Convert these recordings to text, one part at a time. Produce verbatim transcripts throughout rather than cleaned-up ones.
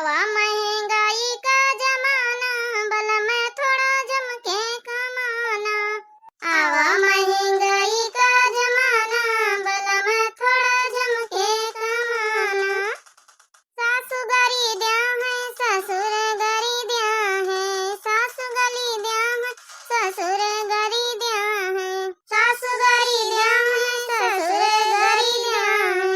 आवा महंगाई का जमाना, बलम थोड़ा जम के कमाना। आवा महंगाई का जमाना, बलम थोड़ा जम के कमाना। सासु गारी द्या है, ससुर गारी द्या है, सासु गारी द्या है, ससुर गारी द्या है, सासु गारी द्या है, ससुर गारी द्या है।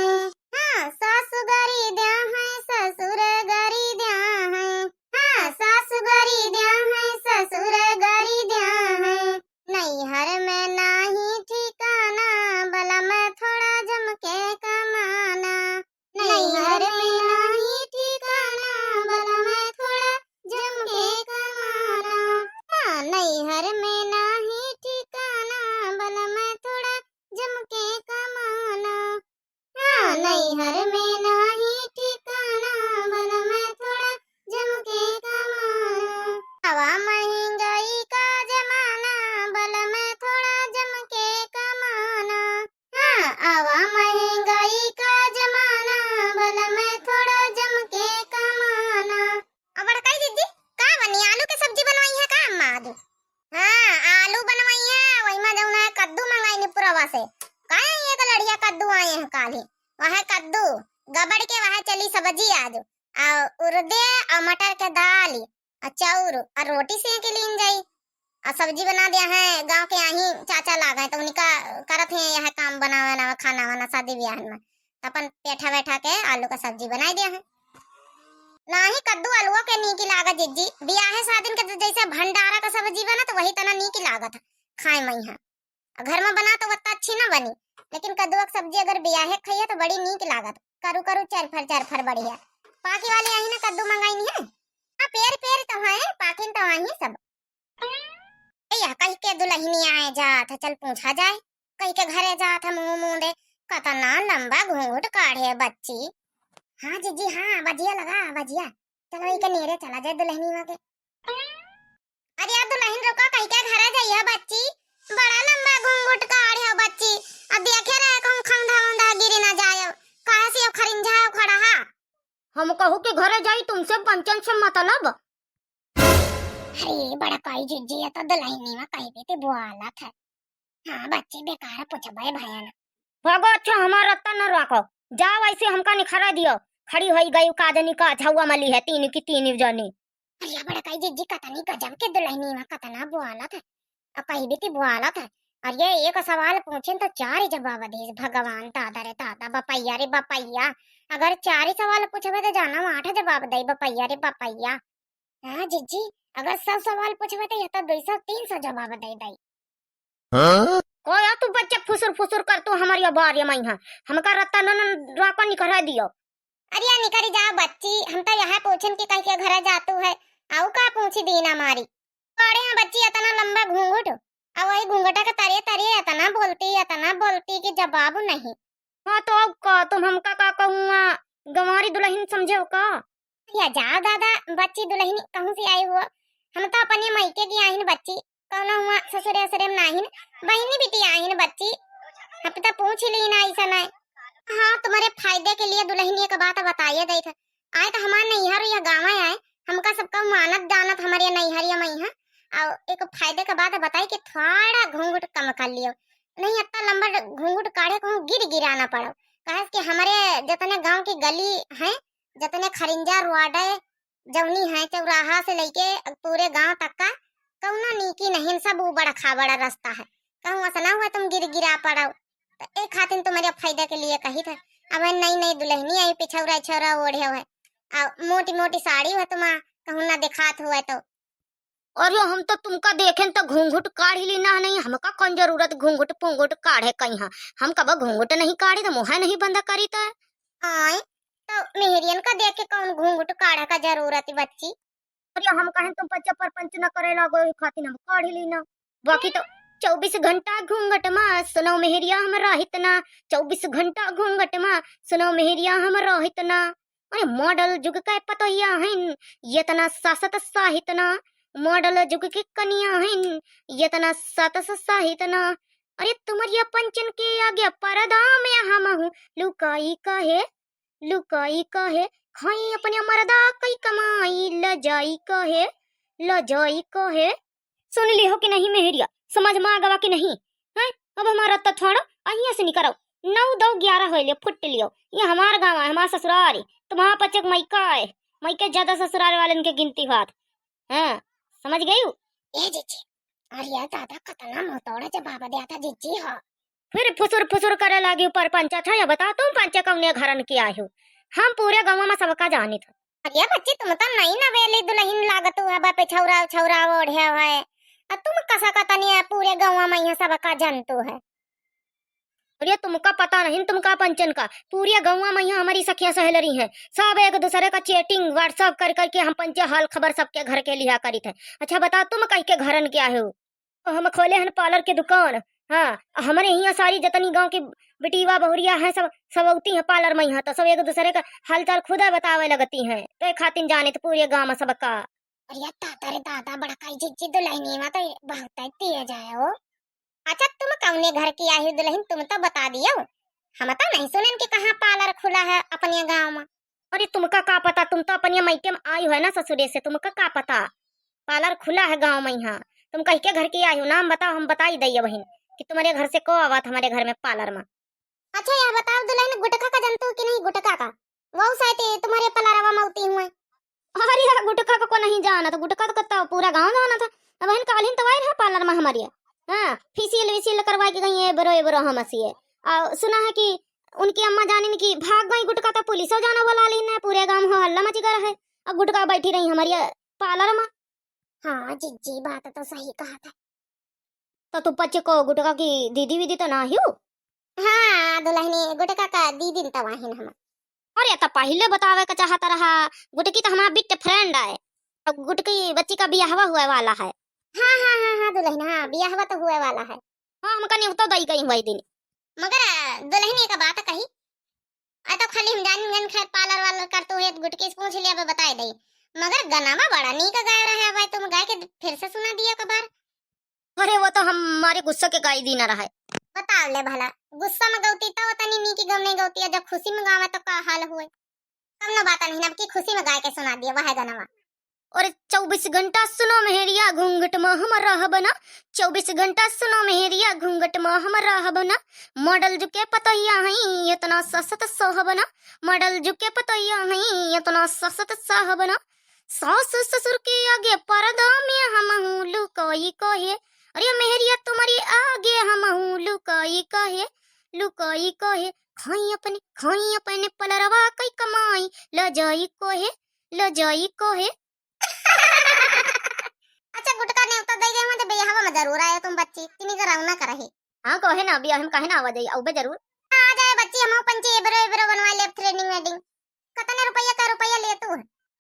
हाँ, सासु गारी द्या है, ससुर गारी द्या है। हाँ, सासु गारी द्या है, ससुर गारी द्या है। नैहर में नाही ठिकाना, बलम थोड़ा जम के कमाना। नैहर में नाही ठिकाना, बलम थोड़ा जम के कमाना। हाँ, नैहर में नाही ठिकाना, बलम थोड़ा जम के कमाना। हाँ, नैहर में नाही ठिकाना, बलम थोड़ा जम के कमाना। आवा महंगाई का जमाना, बलम थोड़ा जम के कमाना। हाँ, आवा महंगाई का जमाना, बलम थोड़ा जम के कमाना। अब बड़काई जिज्जी, का बनी, आलू के सब्जी बनवाई है का अम्मा आज? हाँ, आलू बनवाई है, वही में जौन है कद्दू मंगाई नी पुरवा से। काहे एक लड़िया कद्दू आए हैं काली, वह कद्दू गबड़ के वह चली सब्जी आज। आ उरदे आ मटर के दाल आ चाउर आ रोटी सेंक लीन जाई। आ सब्जी बना दिया है, गाँव के आही चाचा लाग है, तो उनका करत है यह काम, बनावे ना खाना वाना शादी ब्याह में। अपन पेठा बैठा के आलू का सब्जी बनाई दिया है। नाही कद्दू आलूओ के नीक लागा जिज्जी, बियाहे शादिन के तो जैसे भंडारा का सब्जी बना तो वही तना नीक लागत है खाए में यहाँ। आ घर में बना तो वत्ता अच्छी ना बनी, लेकिन कद्दुआ के सब्जी अगर बियाहे खाइए तो बड़ी नीक लागत, करू करू चरफर चरफर बढ़िया। पाकी वाली आई ना कद्दू मंगाई नहीं है, हाँ पेर पेर तो है, पाकिन तो आई सब। ए, या कहि के दुलहिनी आए जात है, चल पूछा जाए, कहि के घरे जात है मुँह मुँह दे, कतना लंबा घूंघट काढ़े बच्ची। हाँ जिज्जी, हाँ, बजिया लगा, बजिया। चलो, इके नेरे चला जाए दुलहिनी वहाँ के। अरे यार दुलहिन रुका, कहि के घरे जाइए बच्ची, बड़ा लंबा घूंघट काढ़े बच्ची। अब देखे रहे कहूँ खंधा उंधा गिरी ना जाए, काहे से यो खरिंझा खड़ा हा। हम कहू के घरे जाई, तुमसे पंचन से मतलब। अरे बड़काई जिज्जी, ये तो दुलहिनी में कहीं भी ते बुआलत है। हाँ बच्ची, बेकार पूछबे भयन। भागो, अच्छा हमार रत्ता न राखो, जाओ ऐसे हमका निखरा दियो। खड़ी होई गई का जनी का झौआ मली है तीन की तीन जनी। अरे बड़काई जिज्जी, कतनी गजब के दुलहिनी में कतना बुआलत है। अब कहीं भी ती बुआलत है। और ये एक सवाल पूछे तो चार ही जवाब दे, भगवान दादा रे दादा, बपैया रे बपैया। अगर चार ही सवाल पूछबे तो जाना आठ जवाब दे, बपैया रे बपैया। हाँ जिज्जी, अगर सौ सवाल पूछबे तो ये तो दो सौ तीन सौ जवाब दे दई। हाँ? को या तू बच्चा फुसुर फुसुर कर तू हमारी बारे में यहाँ। हमका रत्ता न, न रापा निकरा दियो। अरे या निकरी जाओ बच्ची, हम तो यहाँ पूछन के कहीं के घरे जातू है, आऊ का पूछी दीना मारी। अरे हाँ बच्ची, इतना लंबा घूंघट, और वही घूंघटा के तरे तरे इतना बोलती, इतना बोलती कि जवाब नहीं। हाँ तो अब का, तुम हमका का कहूँगा, गंवारी दुलहिन समझे हो का? या जाओ दादा, बच्ची दुलहिन कहूँ से आई हो? हम तो अपने मायके की आहिन बच्ची, कौनो हुआ ससुरे असुरे में नाहिन, बहिनी बिटिया आहिन बच्ची। हम तो पूछ ली ना ऐसा नहीं। हाँ, तुम्हारे फायदे के लिए दुलहिन एक बात बताइए दे थे। आए तो हमार नैहर या गाँव आए, हमका सबका मानत जानत हमारे नैहर या मैहा। और एक फायदे के बात बताई कि थोड़ा घूंघट कम कर लियो, नहीं इतना लंबा घूंघट काढ़े कहूँ गिर गिरा ना पड़ो। काहे कि हमारे जितने गाँव की गली है, जितने खरिंजा रोडे जौनी है, चौराहा से लेके पूरे गांव तक का कौनो नीकी नहीं, सब उबड़ खाबड़ रास्ता है। कहूँ ऐसा ना हुआ तुम गिर गिरा पड़ो, तो एक खातिर तुम्हारे फायदा के लिए कही था। अब नई नई दुलहिनी आई, पिछौरा छौरा ओढ़े हुए, आ मोटी मोटी साड़ी हुआ तुम कहूँ ना दिखात हुआ तो। अरे हम तो तुमका देखेन तो घूंघट काढ़ी ली ना, नहीं हमका कौन जरूरत घूंघट पूंघट काढ़े कहीं है। हम कब घूंघट नहीं काढ़ी तो मुँह नहीं बंद करी तो। आय, तो मेहरियन का देख के कौन घूंघट काढ़े का जरूरत बच्ची? अरे हम कहें तुम पंच परपंच न करे लागो, ई खातिर हम काढ़ी ली ना। बाकी तो चौबीस घंटा घूंघट मा सुनो मेहरिया हम रहित ना, चौबीस घंटा घूंघट मा सुनो मेहरिया हम रहित ना। अरे मॉडल जुग के पतोहिया हइन, इतना सासत साहित ना, मॉडल जुग के कनिया हइन, इतना सातस साहित ना। अरे तुम्हरिया पंचन के आगे परदा में हम हूँ, लुकाई काहे, लुकाई काहे, खाई अपने मरदा कई जाई कहे, लो जाई कहे। सुन लिहो कि नहीं मेहरिया, समझ में आ गवा कि नहीं? हैं? अब हमारा तो थोड़ा अहिया से निकरो। नौ दौ ग्यारह होय ले, फुट लियो। ये हमार गाँव है, हमार ससुराल है। तुम्हारा पचक मइका है, मइके ज्यादा ससुराल वालन के गिनती बात। हाँ, समझ गई? ए जीजी, अरे दादा, कतना मोतोड़ा जवाब दिया था जीजी हो। फिर फुसुर फुसुर करे लागी ऊपर पंचा। अच्छा, या बताओ तुम पंचे कौने घरन के आए हो? हम पूरे गाँव में सबका जानित है। अरे बच्ची, तुम तो नई नवेली दुलहिन लागतू है, बापे छौरा छौरा ओढ़े है। अ तुम कसा का तनी है, पूरे गाँव में यहाँ सबका जानतू है। अरे तुमका पता नहीं, तुमका पंचन का, पूरे गाँव में यहाँ हमारी सखियाँ सहेलरी हैं, सब एक दूसरे का chatting WhatsApp कर करके हम पंचे हाल खबर सबके घर के लिहा करित है। अच्छा बताओ, तुम कह के घरन के आए हो? हम खोले हन parlour के दुकान। हाँ, हमरे हियाँ सारी जतनी गाँव की बिटिया बहुरिया हैं, सब, सब औती हैं parlour में। यहाँ तो सब एक दूसरे का हालचाल खुदे बतावे लगती हैं, तो खातिन जाने तो पूरे गाँव में सबका। अरे दादा रे दादा, बड़का जीजी दुलहिनी में तो बहुत तेज है हो। अच्छा, तुम कौने घर की आई हो दुलहिन, तुम तो बता दियो। हम तो नहीं सुनेन कि कहाँ parlour खुला है अपने गाँव में। अरे तुमका का पता, तुम तो अपने मइके में आई हो ना ससुरे से, तुमका का पता? Parlour खुला है गाँव में यहाँ। तुम कह के घर की आई हो, नाम बताओ, हम बताई दइए बहिन कि तुम्हारे घर से को आवत हमारे घर में parlour में। अच्छा, यह बताओ दुलहिन, गुटखा का जानतू कि नहीं, गुटखा का? वो शायद तुम्हारे parlourवा में होती हुए। अरे यार, गुटखा का को नहीं जानत, गुटखा का तो पूरा गाँव जानत है। अब बहिन कालिन तो आई रहा parlour में हमारे। हाँ, facial वेशियल करवा के गई है, एबरो एबरो हम असिए। और सुना है कि उनकी अम्मा जानिन कि भाग गई गुटखा, तो पुलिसो जाना बुला लीन है, पूरे गाँव में हल्ला मच गया है। अब गुटखा बैठी रही हमारे parlour में। हाँ जीजी, बात तो सही कहा था। तो तू पच्चे को गुटखा की दीदी वीदी तो ना हियो? हाँ दुलहिनी, गुटखा का दीदी तो वाहिन हम। अरे तो पहिले बतावे का चाहत रहा, गुटकी तो हमार best friend आए। अब गुटकी बच्ची का बियाहवा हुए वाला है। हाँ हाँ हाँ हाँ दुलहिन, हाँ बियाहवा तो हुए वाला है। हाँ, हमका नेवता दई गई हुआ दिन। मगर दुलहिनी एक बात कही, आ तो खाली हम जानी जान खैर parlour वालर करतू है, गुटकी से पूछ लिया, अब बताए दई। मगर गनावा बड़ा नीक गाय रहे, अब तुम गाय के फिर से सुना दिया एक बार। अरे वो तो हमारे गुस्सा के गाई दीना रहा है। बताओ ले भला, गुस्सा में गौती तो तनी नीक गौने गौती है, जब खुशी में गावे तो का हाल हुए। कौनो बात नहीं, अब की खुशी में गाय के सुना दिया वह गनवा। और चौबीस घंटा सुनो मेहरिया घूंघट में हम रहब ना, चौबीस घंटा सुनो मेहरिया घूंघट में हम रहब ना, model जुग के पतोहिया हई इतना ससत सहब ना, model जुग के पतोहिया हई इतना ससत सहब ना, सास ससुर के आगे पर्दा में हम हूँ लुकाई कहे, अरे मेहरिया तुम्हारी आगे हम हूँ लुकाई कहे, लुकाई कहे, खाई अपने, खाई अपने पलरवा कई कमाई, ल जाई कहे, ल जाई कहे। अच्छा, गुटका नेवता दे गए, मतलब बियाहवा में जरूर आयो तुम बच्ची, तिनी का रौनक रहे। हाँ, कहे ना, बियाह में काहे ना आवा जाई, आउबे जरूर। हाँ, आ जाए बच्ची, हम पंचे एबरो एबरो बनवा लेब, threading वेडिंग। कतने रुपया का रुपया ले तू?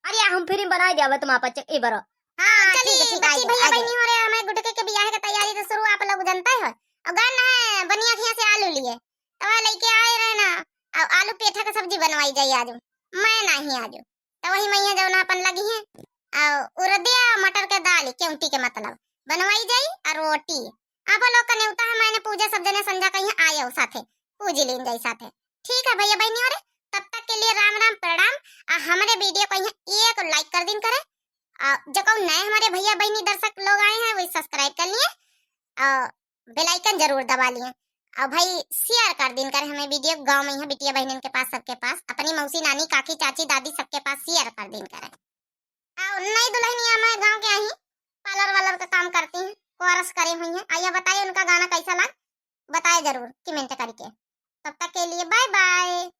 अरे, हम free बनाए देबे तुम आपस एबरो। हाँ, चली, ठीक है, ठीक है, बच्ची, आ जाए, भैया, आ जाए। बहनी हो रहे, हमें गुटके के बियाह के तैयारी तो शुरू आप लोग जानते हो। और गन है, बनिया खिया से आलू लिए, तो वह लेके आए रहे ना, और आलू पेठा का सब्जी बनवाई जाए आज, मैं नहीं आज। तो वही मैया जौन अपन लगी है, और उरदिया मटर के दाल, केवटी के मतलब, बनवाई जाई, और रोटी। आप लोग का नेवता है, मैंने पूजा सब जने संझा कहीं आयो साथे, पूजी लीन जाई साथे। ठीक है भैया बहनी हो रे, तब तक के लिए राम राम, प्रणाम। आ हमारे video को यहाँ एक like कर दिन करे, आ जो कहूँ नए हमारे भैया बहनी दर्शक लोग आए हैं, वही subscribe कर लिए, आ bell icon जरूर दबा लिए। और भाई share कर दिन करे हमें video, गाँव में यहाँ बिटिया बहनन के पास, सबके पास, अपनी मौसी, नानी, काकी, चाची, दादी, सबके पास share कर दिन करे। और नई दुल्हनिया हमारे गाँव के आई, parlour वालर का काम करती हैं, कोरस करे हुई हैं। आइए बताइए उनका गाना कैसा लग, बताए जरूर comment करके। तब तक के लिए bye bye।